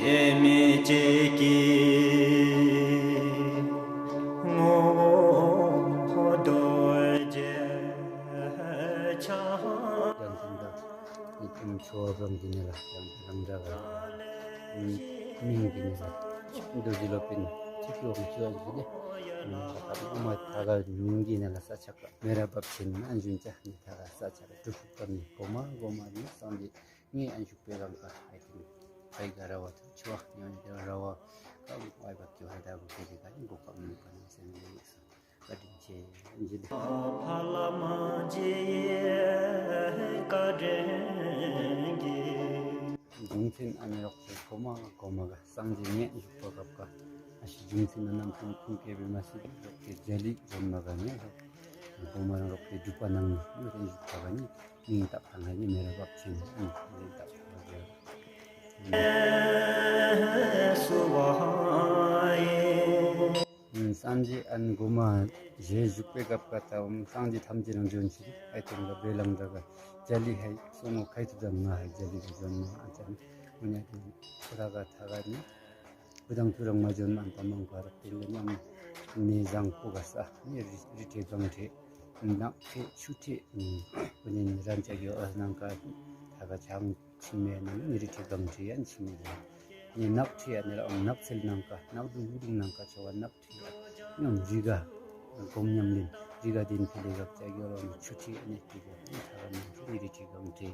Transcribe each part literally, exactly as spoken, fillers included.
ཡེ་མི་གཅིག་གི་ངོ་བོ་རྡོ་རྗེ་འཆང་། ཡང་དེ་འདྲ་ཡིད་ཀྱི་ཆོ་བ་རང་གི་ནི་ལ་ཡང་རང་འདྲ་བ་མིང་གི་ནི་ལ་རྡོ་རྗེ་སློབ་དཔོན་ཆིག་སྟོང་བཅུ་བ་ཞིག་ནི་ཨ་མ་ད་ག་ཉུང་གི་ནི་ལ་ས་ཆ་ག་མེ་ར་བབས་ཆེན་ན་འཇུན་ཅག་ནི་ད་ག་ས་ཆ་ག་གྲུ་ཤུག་གམ་ནི་གོ་མ་གོ་མ་ནི་སངས་རྒྱས། ངས་ཨན་ཞུགས་པའི་ལམ་ཀ་ཨའི་ཏིང་ཕའི་ག་ར་བ་ཐུག་ཆོ་ཉོན་དེ་ར་བ་ཀམ་ཨའི་བ་ཀྱི་ཧ་ད་བུ་ཁེ་ཁེ་ག་ནི་གོ་ཀམ་ནི་པ་ནི་སེམས་ནི་ཡིག་སོ་བཀའ་དྲིན་ཆེ་ཨན་ཇི་ལི། ཕ་ལ་མ་ཇི་ཡེ་བཀའ་དྲིན་གྱིས། རྒྱུ་མཚན་ཨ་ནི་རོགས་ཀྱི་གོ་མ་གོ་མ་ག་སངས་རྒྱས་ངས་ཞུགས་པ་སྐབས་ཀ་ཨ་ཤི་རྒྱུ་མཚན་ཨ་ནམ་ཁུང་ཁུང་ཀེ་བི་མ་སི་རོགས་ཀྱི་རྒྱ་ལི་རོན་མ་ག་ནི་རོགས་གོ་མ་རོགས་ཀྱི་སྒྲུབ་པ་ནང་ནི་ཨ་ནི་ཞུགས་པ་ག་ནི། སྙིང་སྟོབས་དང་ནི་མེ་ར་བབས་ཆེན་སྙིང་སྟོབས་དང་། སངས་རྒྱས་ཨན་གོ་མ་ཞེས་བཞུགས་པའི་སྐབས་ཀ་ད་འོམ་སངས་རྒྱས་ཐམས་ཅད་རང་བྱོན་ཆེ་ཨའི་ཏེན་ག་བེ་ལང་འདྲ་ག་ཇ་ལི་ཧའི་སོ་ངོ་ཁའི་ཐུ་དང་ང་ཧའི་ཇ་ལི་ག་བྱོན་མ་ཨ་ཅམ་ཨུ་ཉ་གི་ཁོ་ར་ག་ཐ་ག་ནི། བུ་དང་ཐུ་རང་མ་འཇོན་མ་ཨན་པ་མང་ག་ར་ཏེ་ལེ་ཉམ་ནེ་བཟང་པོ་ག་ས་ནི་རི་རི་ཁྲེ་གང་ཁྲེ་ནགས་ཁྲེ་ཆུ་ཁྲེ་ནི་བུ་ནི་ནི་རན་ཅག་ཡོ་ཨ་ནང་ག་ཐ་ག་ཆང་ཆི་མེ་ནི་ནི་རི་ཁྲེ་གང་ཁྲེ་ཡན་ཆི་མེ་ལ་ནི་ནགས་ཁྲེ་ཡ་ནི་ར་ཨོམ་ནགས་ཚལ་ནང་ག་ནགས་དུང་དུང་ནང་ག་ཆོ་བ་ནགས་ཁྲེ་ཡ་ཉམ་རི་ག་གོམ་ཉམ་ལིན་རི་ག་དེན་ཕི་ལེ་ག་ཅག་ཡོ་ལོ་ནི་ཆུ་ཁྲེ་ཡ་ནི་ཁྲེ་ག་ནི་ཐ་ག་ནང་ཁྲེ་ནི་རི་ཁྲེ་གང་ཁྲེ།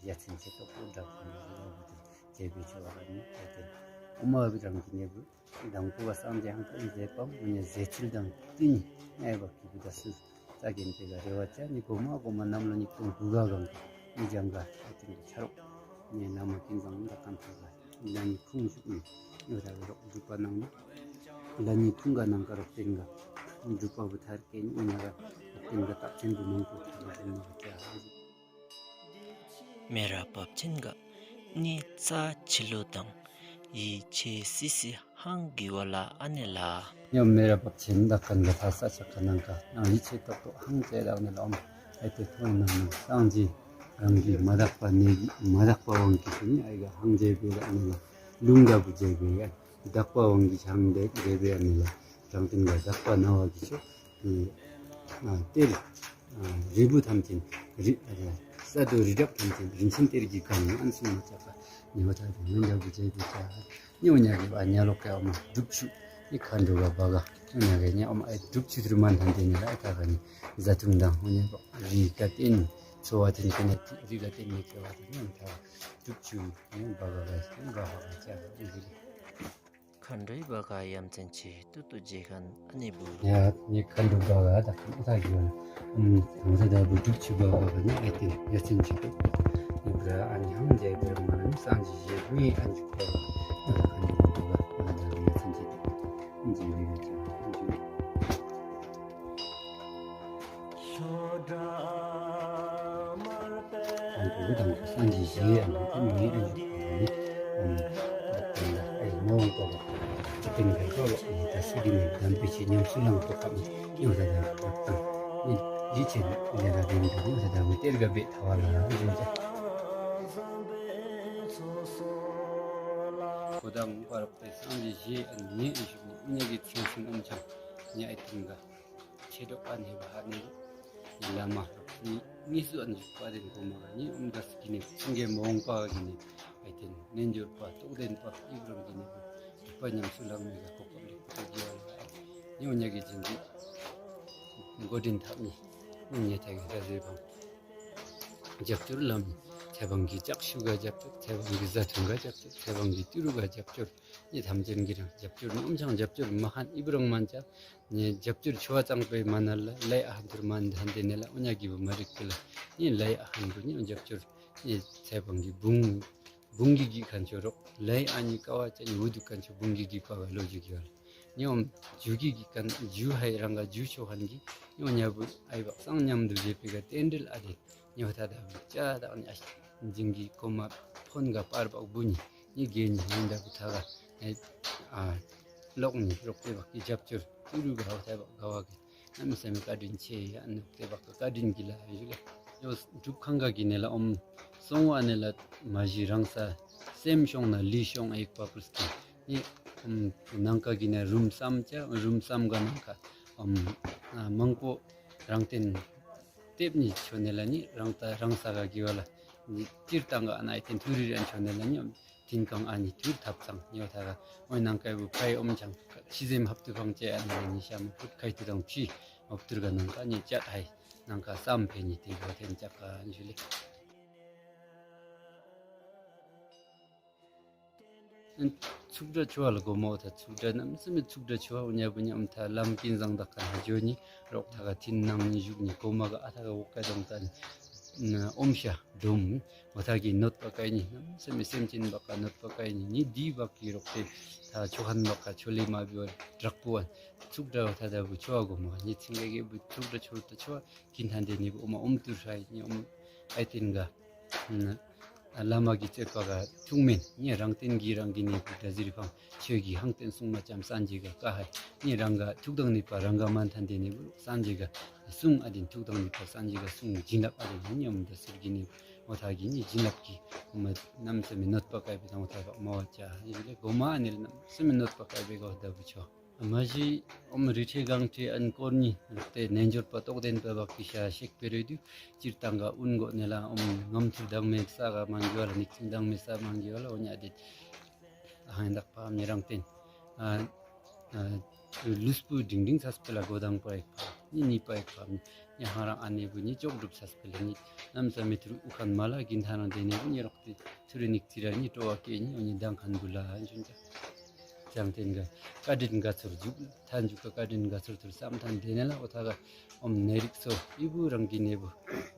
ཡ་མཚན་ཆེ་ཏོག་པོ་འདྲ་ཁོ་ནི་རི་ལ་བུ་དུ་མཛེས་པའི་ཆོ་བ་ནི་ཨེ་ཏེ་ཨོ་མ་བི་རང་གི་ནེ་བུ་དང་པོ་བ་སངས་རྒྱས་ཧང་ཀང་མཛེས་པ་མོ་ཉ་མཛེས་ཚུལ་དང་བསྟུན་ཨེ་བ་གི་བུ་ད་སུ་ས་གན་ཏེ་ག་རེ་བ་ཅ་ནི་གོ་མ་གོ་མ་ནམ་ལོ་ཉིས་སྟོང་དགུ་ག་གང་ནི་ལྗང་ག་ཨེ་ཏེ་ཆ་རོག་ནི་ན་མ་ཀིན་ཙང་ད་ཀམ་ཐུ་ག་ན་ནི་ཁུང་ཞུགས་ནི་ཡོ་ད་ག་རོག་སྒྲུབ་པ་ནང་ནི་ལ་ནི་ཁུང་ག་ནང་ག་རོག་བསྟན་ག་སྒྲུབ་པ་བུ་ཐར་ཀེ་ནི་ཨོ་ཉ་ག་བསྟན་ག་རྟགས་ཆེན་པོ་མང་པོ་ཐར་ག་བསྟན་ནོ་ཅ། མེ་ར་བབས་ཆེན་ག་ནི་རྩ་ཆི་ལོ་དང་ཡི་ཆེ་སི་སི་ཧང་གི་བ་ལ་ཨ་ནེ་ལ། ཡང་མེ་ར་བབས་ཆེན་ད་ཁན་ག་ཐ་ས་ཆ་ཁ་ནང་ག་ཡང་ཡི་ཆེ་ཏོག་ཏོག་ཧང་ཅེ་ལ་ཨ་ནེ་ལ་ཨོམ་ཨེ་ཏེ་ཐོན་ནང་ནང་སངས་རྒྱས་རང་གི་མ་དག་པ་ནེ་གི་མ་དག་པ་དབང་གི་ཤུ་ནི་ཨེ་ག་ཧང་ཅེ་བེ་ལ་ཨ་ནེ་ལ་ལུང་ག་བུ་ཅེ་བེ་ཡ། དག་པ་དབང་གིས་ཆང་འདེབས་འདེབས་པའི་ཨ་ནི་ལ་རང་བསྟན་ལ་དག་པ་སྣང་བ་གིས་ཆོག་ཨ་གཏེར་ཨ་རིལ་བུ་ཐམས་ཅད་རི་ས་རྡོ་རི་བྲག་ཐམས་ཅད་རིན་ཆེན་གཏེར་གྱིས་གང་ཨན་སུ་མ་ཆག་པ་ཉེ་བ་ཐག་ཏུ་མི་འདྲ་བུ་བྱས་པའི་ཆ་སྙོ་ཉ་གི་བ་ཉ་ལོག་གི་ཨ་མ་སྒྲུབ་ཆུ་ནི་ཁ་འགྲོ་བ་བ་ག་སྙོ་ཉ་གི་ཉ་ཨ་མ་ཨེ་སྒྲུབ་ཆུ་དུར་མ་ཐམས་ཅད་ཉ་ལ་ཨེ་ཐག་ག་ནི་བཟའ་འཐུང་དང་ཧོ་ཉ་རི་ག་བརྟེན་འཚོ་བ་དེ་ནི་ཁེ་ནས་རི་ག་བརྟེན་ནས་ཁེ་བ་དེ་ཉམ་ཐག་སྒྲུབ་ཆུ་ནི་བ་ག་ག་བ་ག་ག་ཅག་གི་རི། མཁའ་འགྲོའི་བ་ག་ཡ་མཚན་ཆེ་ཏུ་ཏུ་རྗེ་ཁན་ཨ་ནི་བུ། ཡ་ནི་མཁའ་འགྲོ་བ་ག་ད་ཁམ་ཨ་ཐ་གི་ཡོད་ན། ཨུམ་གང་ས་ད་བུ་སྒྲུབ་ཆུ་བ་ག་ག་ནི་ཨེ་ཏི་ཡ་མཚན་ཆེ་ཏུ། ནི་བུ་ར་ཨ་ནི་ཧང་རྒྱལ་བུ་ར་མ་ན་ནི་སངས་རྒྱས་རྗེ་ནི་ཨ་ནི་བ་ག་ཨ་ད་ཁམ་འགྲོ་བ་ག་ཨ་ད་ཡ་མཚན་ཆེ་ཏུ། ཨུམ་རྗེ་བི་ཡ་ཅི་ཨུམ་རྗེ་བི། ཨ་ནི་བུ་དང་སངས་རྒྱས་རྗེ་ཨ་ནི་ཨ་ནི་ཨ་ནི་ཨ་ནི་ཨ་ནི་མ་འོངས་པ་ལ་ཏེན་ག་ཏོ་ལ་ཨ་ནི་ད་སི་ཏི་ནི་དམ་པའི་ཆོས་ཉམས་སུ་བླང་ཐོག་ཁ་ནི་ཡོད་ད་ཡང་ཐོག་དང་ནི་ཡིད་ཆེས་ནི་ལས་ད་དེ་ནི་ད་ནི་ད་ད་ནི་གཏེར་ག་བེ་ཐ་བ་ལ་ཡོད་ད། གོ་ད་འོངས་པ་རབ་ཏེ་སངས་རྒྱས་རྗེ་ཨ་ནི་ཨ་ནི་ཨ་ནི་ཨ་ནི་གི་ཚེ་ཤིང་ཨམ་ཆང་ཉ་ཨེ་ཏེན་ག་ཆེ་དྲག་པ་ནི་བ་ཧ་ནི་བླ་མ་ནི་གཉིས་སུ་ཨ་ནི་བཞུགས་པ་དེ་གོ་མ་ག་ནི་ཨུམ་དར་སི་གི་ནི་ཚིང་གེ་མ་འོངས་པ་གི་ནི་ཨེ་ཏེན་རྣལ་འབྱོར་པ་རྟོགས་ལྡན་པ་ཨི་བུ་རམ་གི་ནི་སྒྲུབ་པ་ཉམས་སུ་བླང་མི་ག་གོ་སྐབས་ལེགས་པོ་དགེ་བ་ལ་ཨ་ནི་ཉོ་ཉ་གི་སྦྱིན་གི་མགོ་འདྲེན་ཐབས་ནི་ནི་ཉེ་ཐག་གི་ས་ཟེར་བང་རྒྱབ་སྐྱོར་ལམ་ཚེ་བང་གི་ལྕགས་ཤུ་ག་རྒྱབ་སྐྱོར་ཚེ་བང་གི་བཟའ་ཐང་ག་རྒྱབ་སྐྱོར་ཚེ་བང་གི་ཏི་རུ་ག་རྒྱབ་སྐྱོར་ནི་ཐམས་ཅད་གི་རང་རྒྱབ་སྐྱོར་ནི་ཨུམ་ཆང་རྒྱབ་སྐྱོར་མ་ཧན་ཨི་བུ་རང་མན་ཅ། ནི་རྒྱབ་སྐྱོར་ཆུ་བ་གཙང་པའི་མ་ན་ལ་ལའི་ཨ་ཧན་ཐུར་མ་ན་ཧན་ཏེ་ནེ་ལ་ཨོ་ཉ་གི་བུ་མ་རིག་གི་ལ་ནི་ལའི་ཨ་ཧན་བུ་ནི་རྒྱབ་སྐྱོར་ནི་ཚེ་བང་གི་བུང་བུང་གི་གི་ཁན་ཆོ་རོག་ལའི་ཨ་ནི་ཀ་བ་ཅ་ནི་བུ་དུ་ཁན་ཆོ་བུང་གི་གི་ཀ་བ་ལོ་ཇུ་གི་བ་ལ་ནི་ཨོམ་ཇུ་གི་གི་ཁན་ཇུ་ཧའི་རང་ག་ཇུ་ཆོ་ཧན་གི་ནི་ཨོ་ཉ་བུ་ཨའི་བག་སང་མཉམ་དུ་བཞེས་པའི་ག་རྟེན་འབྲེལ་ཨ་དེ་ནི་ཨོ་ཐ་ད་བུ་ཅ་ད་ནི་ཨ་ཞི་འཛིན་གི་གོ་མ་ཕོན་ག་པར་བག་བུ་ནི་ནི་གེ་ནི་ཧན་ད་བུ་ཐ་ག་ཨ་ལོག་ནི་རོག་པའི་བག་གི་རྒྱབ་སྐྱོར། ཏི་རུ་ག་བ་ཐེ་བ་ག་བ་གི་ཨ་མི་སེ་མི་བཀའ་དྲིན་ཆེ་ཡ་ཨ་ནི་ཐེ་བ་བཀའ་དྲིན་གི་ལ་ཡ་ཞུ་ལ་ཡོ་སྒྲུབ་ཁང་ག་གི་ནེ་ལ་ཨོམ་སོང་བ་ནེ་ལ་མ་གཞི་རང་ས་ སེམས་ཤོང་ན་ལུས་ཤོང་ཨེག་པ་པུར་སྐྱེ། ནི་ཨམ་ནང་ཀ་གི་ན་རུམ་སམ་ཅ་རུམ་སམ་ག་ནང་ཀ་ཨམ་ཨ་མང་པོ་རང་བརྟེན་ལྟེབ་ནི་ཆོ་ནེ་ལ་ནི་རང་ད་རང་ས་ག་གི་བ་ལ་ནི་སྤྱིར་བཏང་ག་ཨ་ན་ཨི་ཐེན་ཐུ་རི་རན་ཆོ་ནེ་ལ་ནི་ཨམ་ཐིན་གང་ཨ་ནི་ཐུར་ཐབ་ཚང་ཉོ་ཐ་ག་ཨོ་ནང་ཀ་བུ་ཕའི་ཨོམ་ཆང་ཤི་ཟེམ་ཧབ་ཏུ་ཕང་ཅེ་ཨ་ནི་ནི་ཤམ་ཕུད་ཁའི་ཏུ་དང་ཕི་ཨོབ་ཏུར་ག་ནང་ཀ་ནི་ཅ་ཐའི་ནང་ཀ་སམ་ཕེ་ནི་ཏེ་གོ་ཐེན་ཅ་ཀ་ཨན་ཞུ་ལེ། ཚུགས་སྒྲ་ཆུ་བ་ལ་སྒོ་མོ་ཐ་ཚུགས་སྒྲ་རྣམ་སེམས་ཚུགས་སྒྲ་ཆུ་བ་ཉ་བུ་ཉམ་ཐ་ལམ་ཀིན་བཟང་དག་ག་ན་ཇོ་ཉི་རོག་ཐ་ག་ཐིན་ནང་ཉི་བཞུགས་ཉི་སྒོ་མ་ག་ཨ་ཐ་ག་འོག་ག་དང་ཐ་ཨོམ་ཤ་སྒྲོམ་འོ་ཐ་གི་གནོད་པ་ཀ་ཉི་རྣམ་སེམས་སེམས་ཅན་བག་ག་གནོད་པ་ཀ་ཉི་ཉི་དི་བག་གི་རོག་ཏེ་ཐ་ཆུ་ཧན་བག་ག་ཆུ་ལེ་མ་བི་བ་དྲག་པོ་བ་ཚུགས་སྒྲ་བ་ཐ་ད་བུ་ཆུ་བ་སྒོ་མ་ཉི་ཚིང་ག་གི་བུ་ཚུགས་སྒྲ་ཆུ་བ་ཐ་ཆུ་བ། ཀིན་ཐན་དེ་ནི་ཨོ་མ་ཨོམ་ཏུར་ཧྲ་ཡི་ཨོམ་ཨའི་ཏིན་ག་བླ་མ་གི་སྤྱོད་པ་ག་ཐུག་མེན་ནི་རང་བརྟེན་གྱི་རང་གི་ནི་བུ་ད་ཟིར་ཕང་ཆོས་ཀྱི་ཧང་བརྟེན་གསུང་མ་ཅམ་སངས་རྒྱས་ག་ཀ་ཧ་ནི་རང་ག་ཐུག་དང་ནི་པ་རང་ག་མན་ཐན་དེ་ནི་བུ་སངས་རྒྱས་ག་གསུང་ཨ་དིན་ཐུག་དང་ནི་པ་སངས་རྒྱས་ག་གསུང་བྱིན་རླབས་ཨ་དིན་ནི་ཨོམ་ད་ཟིར་གི་ནི་ཨོ་ཐ་གི་ནི་བྱིན་རླབས་ཀྱི་ཨོ་མ་རྣམ་སེམས་མི་གནོད་པ་བཀལ་བའི་དང་ཨོ་ཐ་ག་མ་བ་ཅ་ཡི་ལེ་གོ་མ་ཨ་ནི་རྣམ་སེམས་མི་གནོད་པ་བཀལ་བའི་ག་ཨོ་ད་བུ་ཆོ། མ་གཞི་ཨོམ་རི་ཁྲེ་གང་ཁྲེ་ཨན་སྐོར་གཉིས་ལོག་སྟེ་རྣལ་འབྱོར་པ་རྟོགས་ལྡན་པ་བག་གི་ཤ་ཤེག་པེ་རེ་དུ་སྤྱིར་བཏང་ག་ཨུན་གོ་ནེ་ལ་ཨོམ་ངམ་ཐུར་དང་མེ་ས་ག་མང་གི་བ་ལ་ནིག་ཆིང་དང་མེ་ས་མང་གི་བ་ལ་ཨོ་ཉ་དེ་ཧང་དག་པ་མི་རང་བརྟེན་ཨ་ཨ་ལུས་པོ་འབྲིང་འབྲིང་ཚ་སྤེ་ལ་སྒོ་དང་པ་ཡིག་པ་ནི་གཉིས་པ་ཡིག་པ་ནི་ཧང་རང་ཨ་ནེ་བུ་ནི་ཅོག་སྒྲུབ་ཚ་སྤེ་ལ་ནི་གནམ་ས་མི་ཐུར་ཨུ་ཁན་མ་ལ་གིན་ཐ་རང་དེ་ནེ་བུ་ནི་རོག་སྟེ། ཚུར་ནིག་ཙི་ར་ནི་སྤྲོ་བ་སྐྱེ་ནི་འོ་ནི་མདང་ཁན་བུ་ལ་འཇུན་ཅག་ཅང་ཏེན་ག་བཀའ་དྲིན་ག་ཚོར་འཇུག་ཐན་འཇུག་ག་བཀའ་དྲིན་ག་ཚོར་ཐུར་བསམ་ཐན་དེ་ནེ་ལ་འོ་ཐ་ག་ཨོམ་ནེ་རིག་སོ་ཨི་བུ་རང་གི་ནེ་བུ་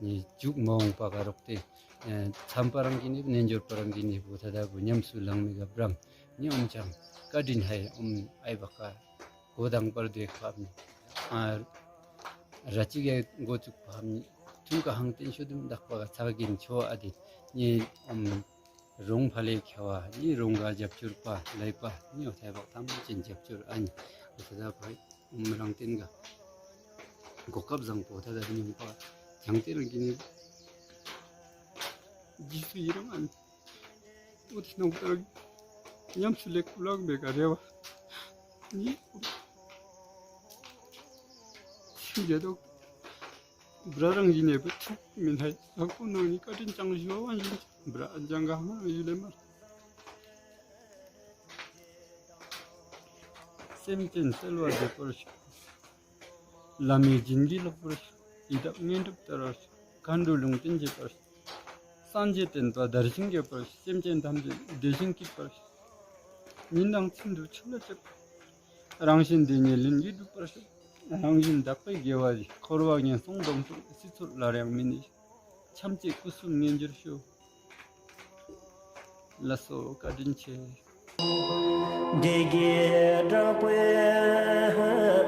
ནི་འཇུག་མ་འོང་པ་ག་རོག་སྟེ་མཚམས་པ་རང་གི་ནེ་བུ་ནེ་འབྱོར་པ་རང་གི་ནེ་བུ་ཐ་ད་བུ་ཉམས་སུ་ལང་མི་ག་བྲང་ནི་ཨོམ་ཅང་བཀའ་དྲིན་ཧའི་ཨོམ་ཨའི་བ་ཀ་གོ་དང་པར་དེ་ཁབ་ནི་ཨ་ར་ཅི་གའི་འགོ་བཙུགས་ཕབ་ནི་ཐུན་ཀ་ཧང་བསྟན་ཤོ་དུམ་བདག་པ་ག་ཚག་གིན་ཆོ་ཨ་དེ་ནི་ཨོམ། རོང་ཕ་ལེ་ཁྱ་བ་ནི་རོང་ག་རྒྱབ་སྐྱོར་པ་ལས་པ་ནི་འོ་ཐའི་བག་ཐམས་ཅད་རྒྱབ་སྐྱོར་ཨ་ནི་འོ་ཐ་ད་བ་ཨུམ་རང་བརྟེན་ག་གོ་སྐབས་བཟང་པོ་ཐ་ད་རྙིང་པ་ཀྱང་དེ་རང་གི་ནི་རྗེས་སུ་ཡི་རང་ཨ་ནི་འོ་ཐི་ནོག་ད་ཉམས་སུ་ལེགས་ཀུ་ལག་མེ་ག་རེ་བ་ནི་འོ་ཐི་རྒྱ་དོག་བྲ་རང་ཡིན་ནས་བུ་ཐུག་མི་ནའི་ལག་པོ་ནང་ནས་བཀའ་དྲིན་ཅང་ཞུ་བ་ཡིན། བྲ་ལྗང་ག་མ་ཡུ་ལེ་མ། སེམས་ཅན་གསལ་བར་བདེ་བར་ཤོག་བླ་མའི་བྱིན་གྱིས་རློབ་པར་ཤོག་ཡི་དྭགས་དངོས་གྲུབ་སྟེར་བར་ཤོག་མཁའ་འགྲོ་ལུང་བསྟན་བྱེད་པར་ཤོག་སངས་རྒྱས་བསྟན་པ་དར་ཞིང་རྒྱས་པར་ཤོག་སེམས་ཅན་ཐམས་ཅད་བདེ་ཞིང་སྐྱིད་པར་ཤོག་ཉིན་དང་མཚན་དུ་ཆོས་ལ་སྤྱོད་པར་རང་བཞིན་དེ་ཉིད་ལྷུན་གྱིས་གྲུབ་པར་ཤོག་རང་བཞིན་དག་པའི་དགེ་བ་ཡིས། འཁོར་བ་ངན་སོང་སྡོམ་ཚུལ། སྲིད་མཚོར་སླར་ཡང་མི་གནས་ཤོག་ཐམས་ཅད་སྐུ་གསུམ་མངོན་གྱུར་ཤོག་ལགས་སོ། བཀའ་དྲིན་ཆེ། བདེ་སྐྱིད་དྲག་པོའི།